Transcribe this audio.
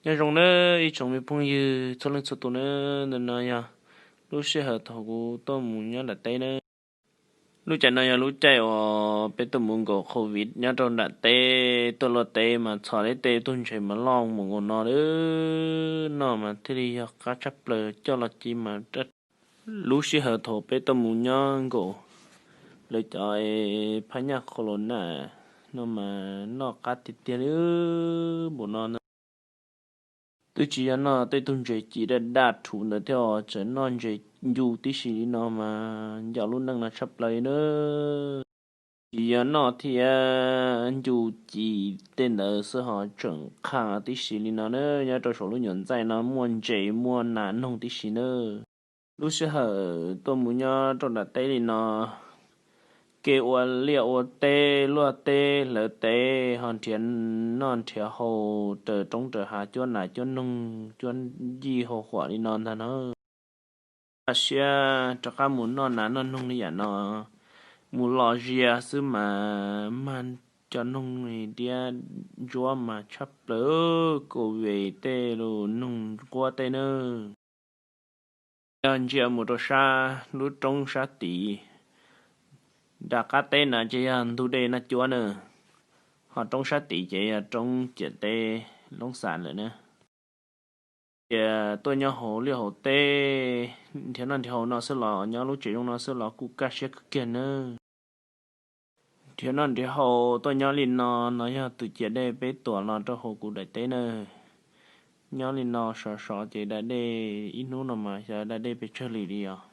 Nyob zoo nawb ib tsoom me phooj ywg txhua leej txhua tus nawb, ntawm no yog lub sij hawm thaum kuv tuaj mus nyob nram teb nawb. Lub caij no yog lub caij uas peb tuaj mus nkaum COVID nyob rau nram teb, tuaj luaj teb mas txhom li tej tug ntses mas loj mus nkaus no nawb, noj mas thiaj li yog qab tshaj plaws, coj los ci mas lub sij hawm thaum peb tuaj mus nyob nkaum lawv cov phab nyaj corona no mas noj qab tiag tiag li npaum no na. Twb tsis yog noj tej tug ntses ci daj daj rhuv ntawd thiab os, tseem noj ntses ncu tib si li no mas nco lub neej no tshaj plaws li na. Tsis yog noj thiab ncu ci tej ntawd xwb ho tseem qha tib si li no na, nyob rau saum lub nyuam ntxaij no muaj ntses muaj nas noog tib si na. Lub sij hawm tuaj mus nyob rau nram teb li no, kev ua liaj ua teb, luaj teb hlawv teb ho nrhiav noj nrhiav haus raws roob raws hav, cuab nas cuab noog cuab yij haus huam li no ntag na. Kaj siab rov qab mus noj nas noj noog li yam no, mus los zia xwb mas mag cov noog diab ntsuab mas tshaj plaws, COVID tej lus noog nquab tej nawb. Yog ntsia mus rau sab lub roob sab tid, nram qab teb na ces yog ntug dej Naj Cuab na, ho roob sab tid ces yog roob ciam teb Loob Xas lawm na. Ces tuaj nyob hauv liaj hauv teb, nrhiav noj nrhiav haus no xwb los nyob lub tsev zoo no xwb los kuj kaj siab kawg kiag nawb. Nrhiav noj nrhiav haus tuaj nyob li no, no yog tus ciam dej peb tuam los rau hauv kuv daim teb nawb. Nyob li no sov sov ces da dej ib hnub no mas xyov da dej pes tsawg li li os.